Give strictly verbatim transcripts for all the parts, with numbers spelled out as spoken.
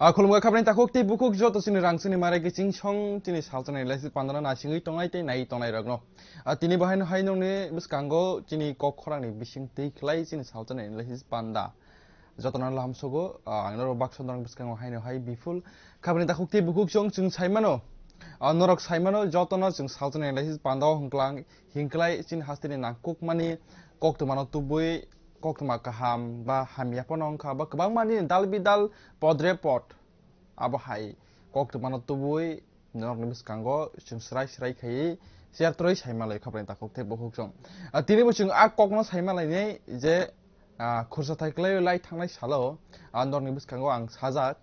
A khulumkha khabni takhuk tei bukhuk joto chini rang chini mare kiching song chini salchani laisi pandana nasingwi tongnai tei nai tongnai rokno. A tini bo haino hai nongni bwskango chini kok khorangni bising twi khlai chini salchani laisi panda. Jotono lamsogo, a, ang norok baksa norok bwskango haino hai biful khabni takhuk tei bukhuk song chwng saimano. A norok saimano jotono chwng salchani laisi pandao hwnklang hinklai chini hasteni nangkukmani koktwmano tubui koktwma kaham ba hamya phano wngkha ba kwbangma nini dal bidal podre pod abo hai koktwmano tubui norokni bwskango chwng swrai swrai khaiwi share twrwi saimalai khabrai takhuk tei bukhuk song. Ah, tini bo chwng a kokno saimalainai je, ah, khursa thai kwlaiwi lai thangnai salo, ah, norokni bwskango ang sajak,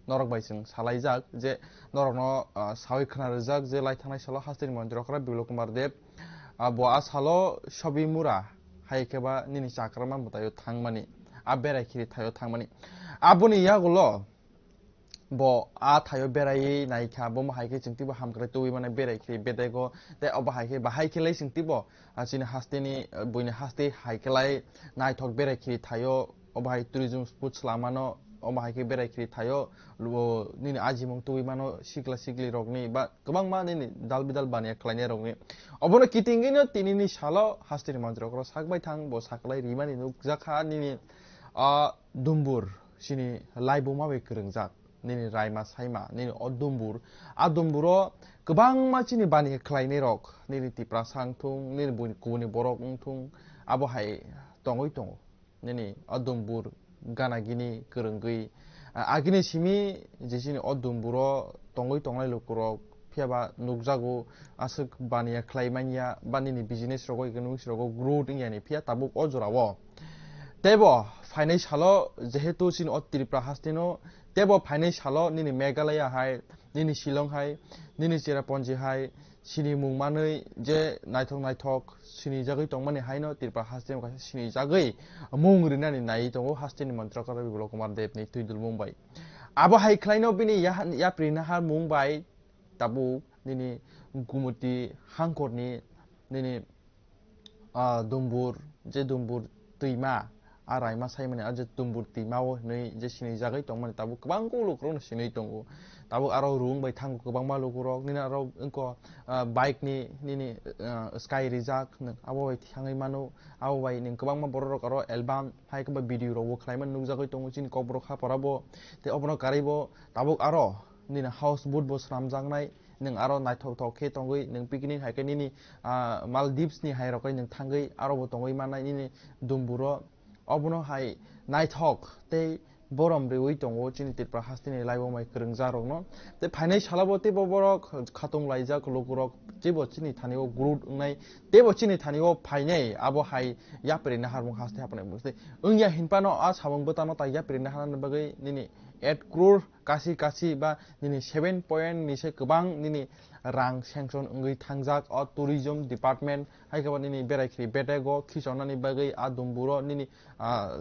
norok bai chwng salaijak je norokno, ah, sawi khna rwjak je lai thangnai salo hasteni montri okra Biplab Kumar Deb, ah, bo a salo Sobimura hai khe ba nini chakrama mwtaio thangmani, a berai khiri thaio thangmani. Aboni yagulo bo a thaio berai naikha, bo hai khe chwng teibo hamkrai tubui mane berai khiri bedego, tei obo hai khe bahai khe lai chwng teibo, ah, chini hasteni, ah, buini haste hai khe lai naithok berai khiri thaio, obo hai tourism spot swlamano, obo hai khe berai khiri thaio, lubo nini ajimung tubui mano sikla sikli rokni ba kwbangma nini dal bidal baniya khlainai rokni. Obono kitingino tinini salo hasteni manjrok ro sak bai thang bo saklai rimani nukjakha nini, ah, dumbur chini laibuma bai kwrwngjak. Nini raima saima, nini o dumbur, a dumburo kwbangma chini bani khlainai rok, nini Tiprasa wngthung, nini buni kubuni borok wngthung, abo hai tongwi tongo. Nini o dumbur gana gini kwrwngwi, a, agini simi je chini o dumburo tongwi tongnai lukurok, phiya ba nukjago aswk baniya khlai manya ba nini business rogo, economics rogo growth wngya ni, phiya tabuk o jorao. Teibo phainai salo jehetu chini o Tripura hasteno, teibo phainai salo nini Meghalaya hai, nini Shillong hai, nini Cherrapunji hai, sinimung manwi je naithok naithok sinijagwi tongmani haino Tripura hasteno kaisa sinijagwi mung rinani naiwi tongo hasteni montri okra Biplab Kumar Debni twi dulmung bai. Abo hai khlaino bini yaha-, yapri naharmung bai tabuk nini Gumoti hangkorni nini, ah, dumbur, je dumbur twima, a raima saimani, a je dumbur twima o hinwi je sinijagwi tongmani tabuk kwbang kuk lukurokno sinwi tongo. Tabuk aro rung bai thango kwbangma lukurok, nini aro wngkha, ah, bike ni nini, ah, sky rijak, nwng abo bai thangwi mano, abo bai nwng kwbangma bororok aro album hai khe ba video rokbo khlaimani nukjagwi tongo chini Kokborok hapharo bo. Tei obono karwi bo tabuk aro nini house boat bo swnamjaknai, nwng aro naithok thok khe tongwi nwng picnic hai khe nini, ah, Maldives ni hai rok nwng thangwi aro bo tongwi mannai nini dumburo. Obono hai naithok tei borom riwi tongo chini Tripura hasteni laibuma bai kwrwngjakrokno. Tei phainai salo bo teibo borok khatung laijak lukurok teibo chini thani o growth wngnai. Teibo chini thani o phainai abo hai yapri naharmung haste hapnai bwsai. Wngya hinphano a samung bwtano tai yapri naharnani bagwi nini eight crore kasi kasi ba nini seven point ni se kwbang nini rang sanction wngwi thangjak o tourism department hai khe ba nini berai khiri bedego khichornani bagwi a dumburo nini, ah,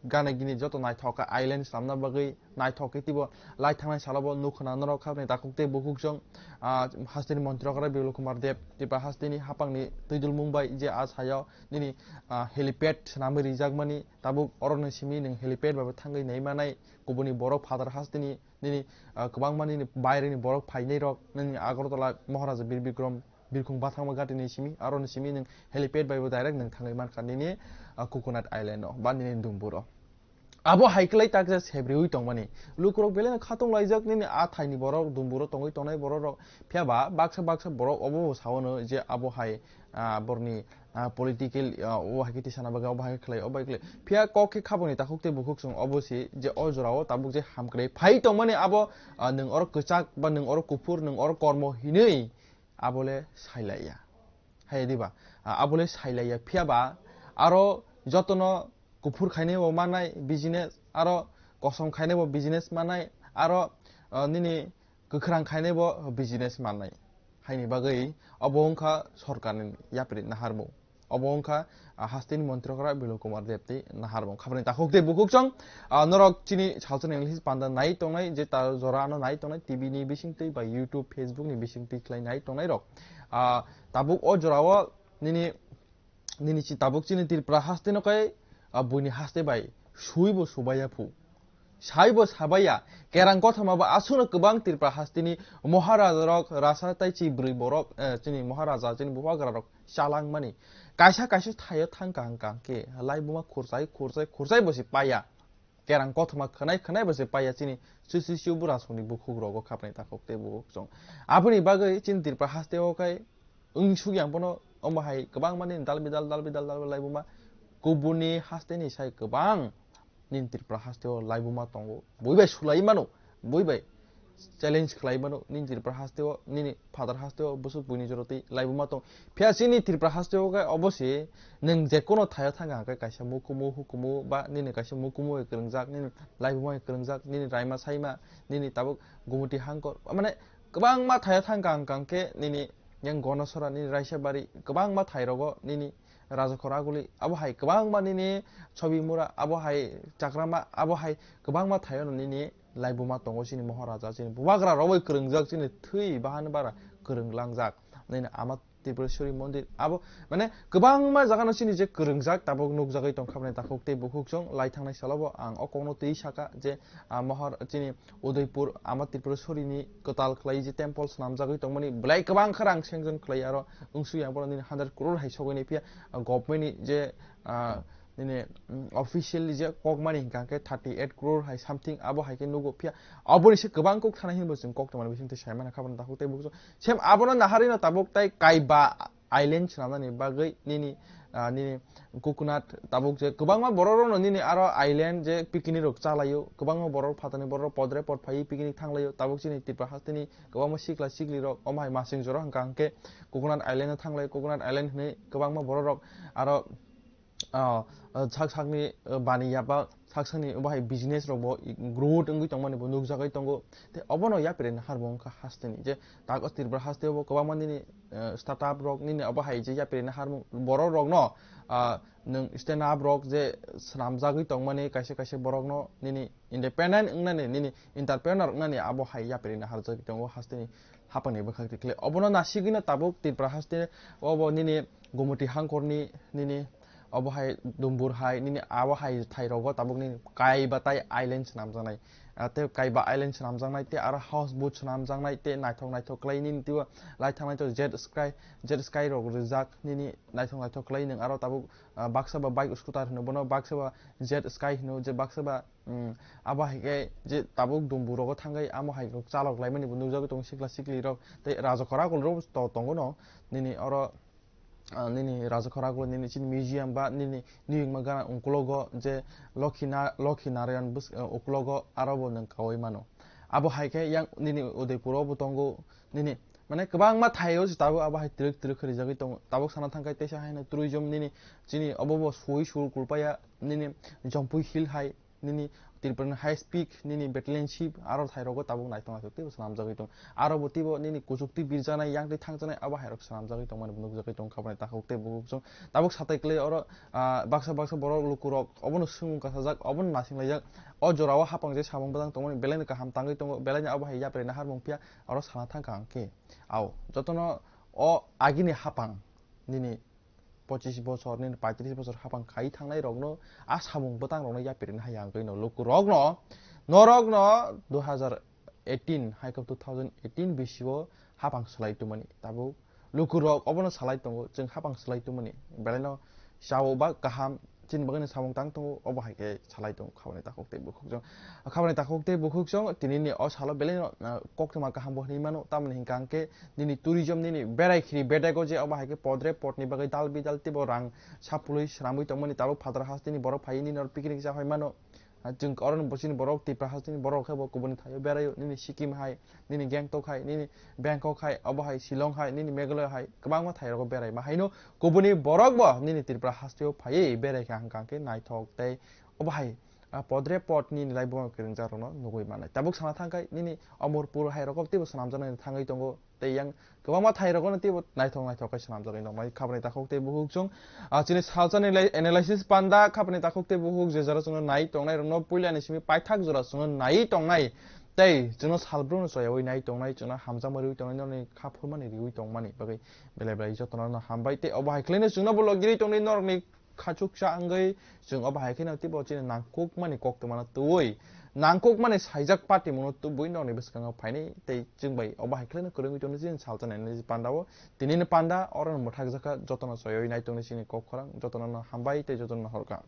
gana gini joto naithok khe island swnamna bagwi naithok khe teibo lai thangnai salo bo nukho na norok khabni takhuk tei bukhuk song, ah, hasteni montri okra Biplab Kumar Deb Tripura hasteni hapangni twi dulmung bai je a sayo nini, ah, helipad swnamwi rijakmani tabuk oroni simi nwng helipad bai bo thangwi nai manai kubuni borok phatar hasteni nini, ah, kwbangma nini baireni borok phainai rok nini Agartala Maharaja Bir Bikram Birkhung Bathangma Ghatini simi, aroni simi nwng helipad bai bo direct nwng thangwi mankha nini, ah, Coconut Island o ba nini dumburo. Abo hai kwlai taksa sebriwi tongmani. Lukurok belai no khatung laijak nini a thaini borok dumburo tongwi tongnai borok rok. Phiya ba baksa baksa borok obo bo sao no je abo hai, ah, borni, ah, political, ah, o hai khe tisana bagwi obo hai khe khlai, obo hai khlai. Phiya kok khe khaboni takhuk tei bukhuk chwng obo se je o jorao tabuk je hamkrai phai tongmani abo, ah, nwng oro kwchak ba nwng oro kuphur, nwng oro kormo hinwi abole sailaiya. Hai diba? Ah, abole sailaiya. Phiya ba aro jotono kuphur khainai bo manai business, aro kosom khainai bo business manai, aro, ah, nini kwkhrang khainai bo business manai. Haini bagwi obo wngkha sorkarni yapri naharmung. Obo wngkha, ah, hasteni montri okra Biplab Kumar Deb tei naharmung. Khabani takhuk tei bukhuk chwng, ah, norok chini salsa ni English panda nai tongnai, je ta jora ano nai tongnai, T V ni bising twi ba YouTube, Facebook ni bising twi khlai nai tongnai rok. Ah, tabuk o jorao nini, nini chi tabuk chini Tripura haste no kai, ah, buini haste bai sui bo subaiya phu. Saibo sabaiya, kerang kothoma bo aswkno kwbang Tripura hasteni Maharaja rok, rasa tei chi bwrwi borok, eh, chini Maharaja, chini bubagra rok chalangmani. Kaisa kaisa thaio thang kaham kaham khe, laibuma khurchai, khurchai, khurchai bo se paiya. Kerang kothoma khwnai, khwnai bo se paiya chini chuchu chu burasongni bukhuk rogo khapnai takhuk tei bukhuk chwng. Aboni bagwi chini Tripura hasteo khai wng suk yang bono omo hai kwbangma nini dal bidal, dal bidal, dal bidal laibuma kubuni hasteni sai kwbang nini Tripura hasteo laibuma tongo. Bui bai sulai mano, bui bai challenge khlai mano, nini Tripura hasteo, nini father hasteo bwswk buini jora twi laibuma tong. Phiya chini Tripura hasteo khai obosi nwng jekono thaio thang kha hwnkhe kaisa mukumu hukumu ba nini kaisa mukumu hai kwrwngjak, nini laibuma hai kwrwngjak, nini raima saima, nini tabuk gumuti hangkor, mane kwbangma thaio thang kha hwnkhe nini yang Gonosora, nini Raisabari, kwbangma thairogo nini Rajakhor Aguli, abo hai kwbangma nini Chobimura, abo hai Chakrama, abo hai kwbangma thaiono nini laibuma tongo chini Maharaja, chini bubagra rogwi kwrwngjak, chini thwi bahan bara kwrwnglangjak. Nini ama Tripureshwari mondir, abo mane kwbangma jagano chini je kwrwngjak tabuk nukjagwi tongkha bwnai takhuk tei bukhuk chwng lai thangnai salobo ang o kokno twi saka je, ah, Mahar chini Udaipur ama Tripureshwari ni kwtal khlai je temple swnamjagwi tongmani belai kwbang kha rang sengjon khlai aro wngsu yang bono nini hundred crore hai sogwi nai phiya, ah, government ni je, ah, nini, mm, officially je kokmani hingka khe thirty eight crore hai something abo hai khe nugo phiya aboni se kwbang kok thana hinbo chwng kok tongmani bising twi sai mano kha bwnai takhuk tei bukhuk chwng. Sem abono naharino tabuk tai kaiba island swnamnani bagwi nini, ah, nini Coconut tabuk je kwbangma borok rokno nini aro island je picnic rok chalaio, kwbangma borok phatani borok podre pod phaiwi picnic thanglaio, tabuk chini Tripura hasteni kwbangma sikla sikli rok omo hai masing jora hwnkha hwnkhe Coconut Island o thanglaio, Coconut Island hwnwi kwbangma borok rok aro, ah, ah, sak sakni, ah, bani yaba sak sakni obo hai business rok bo growth wngwi tongmani bo nukjagwi tongo. Tei obono yapri naharmung wngkha hasteni je tago Tripura hasteo bo kwbangma nini, eh, startup rok nini obo hai je yapri naharmung borok rokno, ah, nwng stand up rok je swnamjagwi tongmani kaisa kaisa borokno nini independent wngnani nini entrepreneur wngnani abo hai yapri naharjagwi tongo hasteni hapangni bwkhak tikle. Obono nasigwino tabuk Tripura haste obo nini Gumuti hangkorni nini obo hai Dumbur hai nini abo hai thai rogo tabuk nini kaiba tai island swnamjaknai. Ah, tei kaiba island swnamjaknai tei aro house boat swnamjaknai tei naithok naithok khlai nini twibo lai thangnai to jet sky, jet sky rok rijak nini naithok naithok khlai nwng aro tabuk, ah, baksa ba bike scooter hwno bono baksa ba jet sky hwno je baksa ba, mm, abo hai khe je tabuk Dumbur rogo thangwi amo hai rok chalok laimani bo nukjagwi tongo sikla sikli rok tei Rajakhor Aguli rok to tongo no nini oro. Ah, nini Rajakhor Aguli nini chini museum ba nini niyungma gana ukulogo je Lokhi Na-, Lokhi Narayan bus-, ah, ukulogo aro bo nwng kaui mano. Abo hai khe yang nini Udaipur o bo tongo nini mane kwbangma thai o se tabuk abo hai twrwk twrwk khe rijagwi tongo. Tabuk sana thang khe teisa haino tourism nini chini obo bo sui sur kulpaya nini Jampui Hill hai nini Tripura ni highest peak nini Battalion Ship aro thai rogo tabuk naithok naithok teibo swnamjagwi tong. Aro bo teibo nini kuchuk tei birjanai yang tei thangjanai abo hai rok swnamjagwi tongmani bo nukjagwi tong kha bwnai takhuk tei bukhuk chwng. Tabuk satai kwlai oro, ah, baksa baksa borok lukurok obono swngmung kasajak obono nasinglai jak. O jora o hapang je samung bwtang tongmani belai no kaham tangwi tongo belai no abo hai yapri naharmung phiya oro sana thang kha ang khe. Ao jotono o agini hapang nini pochis bosor nini paitris bosor hapang khai thangnai rokno a samung bwtang rokno yapri na hai ang khe no lukurokno norokno two thousand eighteen hai khe two thousand eighteen bisio hapang swlai tongmani tabuk lukurok obono salai tongo chwng hapang swlai tongmani belai no chao ba kaham chini bagwi no samung tang tongo obo hai khe salai tongo kha bwnai takhuk tei bukhuk chwng. Kha bwnai takhuk tei bukhuk chwng tini ni o salo belai no, ah, koktwma kaham bo hinwi mano tamoni hinkha ang khe nini tourism nini berai khiri bedego je obo hai khe podre podni bagwi dal bidal teibo rang sapului swnamwi tongmani tabuk phatar hasteni borok phaiwi nini oro picnic chaphai mano. Ah, chwng oro ni bosini borok Tripura hasteni borok khe bo kubuni thaio beraio nini Sikkim hai nini Gangtok hai nini Bangkok hai obo hai Shillong hai nini Meghalaya hai kwbangma thai rogo berai ma haino kubuni borok bo nini Tripura hasteo phaiwi berai kha hwnkha khe naithok tei obo hai, ah, podre pod nini laibuma kwrwngjak rokno nugwi mannai. Tabuk sana thang khe nini Omorpur hai rogo teibo swnamjaknai thangwi tongo. Tei yang kwbangma thai rogo no teibo naithok naithok khe swnamjagwi nuknai kha bwnai takhuk tei bukhuk chwng. Ah, chini salsani lai-, analysis panda kha bwnai takhuk tei bukhuk je jora chwngno nai tongnai rokno puila ni simi paithak jora chwngno nai tongnai. Tei chwngno salbrum no choyawi nai tongnai chwngno hamjakma riwi tongnai norokni kha phurmani riwi tongmani bagwi belai belai jotono no hambai tei obo hai khlaino chwngno bo logiri tongnai norokni khachuksa wngwi chwng obo hai kheno teibo chini nangkukmani koktwmano twiwi nangkukmani saijak party mano tubui nokni bwskango phainai tei chwng bai obo hai khlaino kwrwngwi tongni chini salsa nainani panda o. Tinini panda oro no mwthakjakha, jotono soyoi nai tongni chini kok khorang, jotono no hambai tei jotono no horkha.